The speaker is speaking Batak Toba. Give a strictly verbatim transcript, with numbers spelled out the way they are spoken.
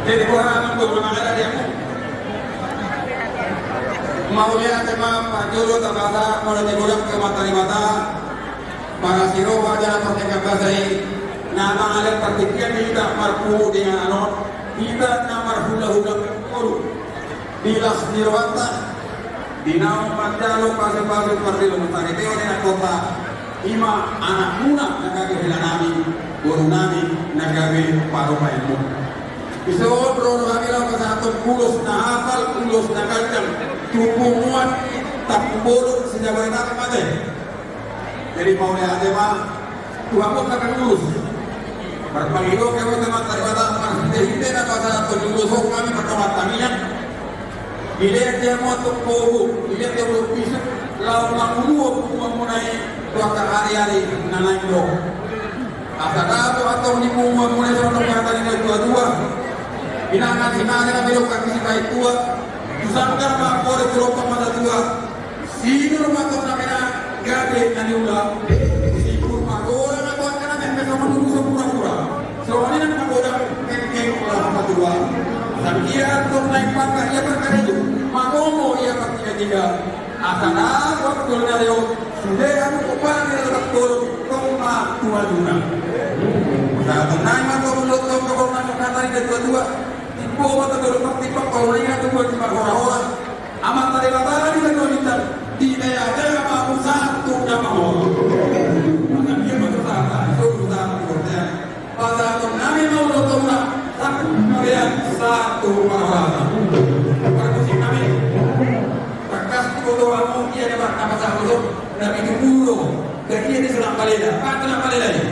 Jadi, boha nang boha na ada dia. Mauliate ma parjolo tapasa mauliate godang tu Amanta Debata. Para siroha jala partingkian basa i, na mangalehon partingkian di hita marpungu di inganan on, hita na marhulahula marpungu di las ni rohanta, di naung manjalo pasupasu pardenggan saripeon ni angka hita, ima anakmuna na gabe helanami, borunami na gabe parumaenmuna. Dison ro do hami laho pasahathon ulos na hapal, ulos na ganjang tu punguan Tampubolon se-Jabodetabek ma ate. Jadi mauliate ma tu hamu angka pangulos. Marpangido hami tu Amanta Debata marhitehite na pasahathon ni ulos on hami mardongan tangiang. Dilehon di hamu antong gogo, dilehon di hamu bisuk laho manguluhon punguanmuna i tu angka ariari na naeng ro. Asa dapot antong di punguanmuna i songon hata ni natuatua. Inangan sinangan na binokkak ni sipaintua. Tu sanggar ma amporik, tu lompang ma satua. Sinur ma antong na mena gabe na niula. Sinur ma godang na godang na mena songon urusan pura-pura. Songon i nang magodang kengkeng laho matua. Sangkira antong naeng pangka ia pangkarejo, magomo ia partingatiga. Asa na waktu na leo sude hamu umpara ni lalat tolong tong ma tualuna. Sahat nai ma tong lotong tong na sokatan ni natuatua. Timbo ma tong lotong timbang paulina tu buat timbang hora-hora. Amanta Debata di tengah bintang, di daya-daya ma usaha tu nama hora. Maka dia ma usaha, so usaha tu hora. Pasahaton nami ma ulos tona, satu kabean, satu parhorasan. Parmusik nami. Tangkas diboto hamu ia na pasahat ulos, na pitu pulu. Jadi ia diserang baleda, pakai serang baleda i.